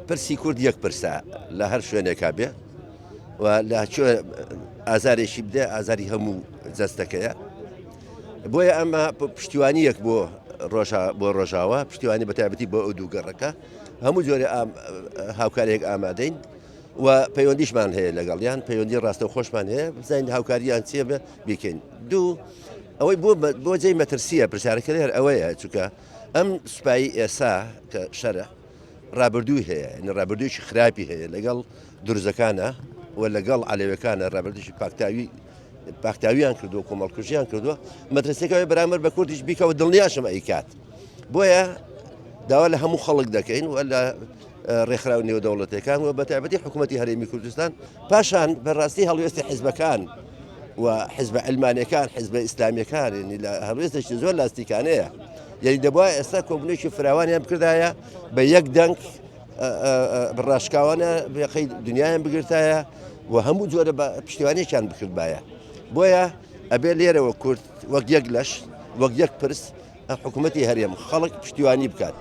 پرسی کورد یەک پرسە لە هەر شوێنێکا بێ و لە کوێ ئازارێکی بدێ ئازاری هەموو جەستەکەیە بۆیە ئەمە پشتیوانیەک بۆ ڕۆژا بۆ ڕۆژاوە پشتیوانی بە تایبەتی بۆ ئەو دوو گەڕەکە هەموو جۆرە هاوکارێک ئامادەین و پەیوەندیشمان هەیە لەگەڵیان پەیوەندی ڕاستە خۆشمان هەیە بزانین هاوکاریان چیە بێ بیکەین دوو ئەوەی بۆ بۆ جێی مەترسیە پرسیارەکە هەر ئەوەیە چونکە ئەم سوپایی ئێسا کە شەرە ڕابردووی هەیە یعنی ڕابردوویی خراپی هەیە لەگەڵ دروزەکانە و لەگەڵ عەلەوەکانە ڕابردووی پاکتاوی پاکتاویان کردووە کۆمەڵکوژیان کردووە مەترسیەکە بەرامبەر بە کوردیش بیکەوە دڵنیاشم ئەیکات بۆیە داوا لە هەموو خەڵک دەکەین و لە ڕێکخراو نێودەوڵەتەکان و بەتایبەتی حکوومەتتی هەرێمی کوردستان پاشان بەڕاستی هەڵوێستی حیزبەکان و حزبە علمانەکان حزبە ئیسلامیەکان یعنی لە هەڵوێستێکی زۆر لاستیکانەیە یعنی دەبووە ئێستا کۆبوونێکی فراوانیان بکردایە بە یەک دەنگ بڕاشکاوانە بێقەی دنیایان بگرتایە و هەموو جۆرە بە پشتیوانێکیان بکردبایە بۆیە ئەبێ لێرەوە کورد وەک یەک لەش وەک یەک پرس حکوومەتی هەرێم خەڵک پشتیوانی بکات.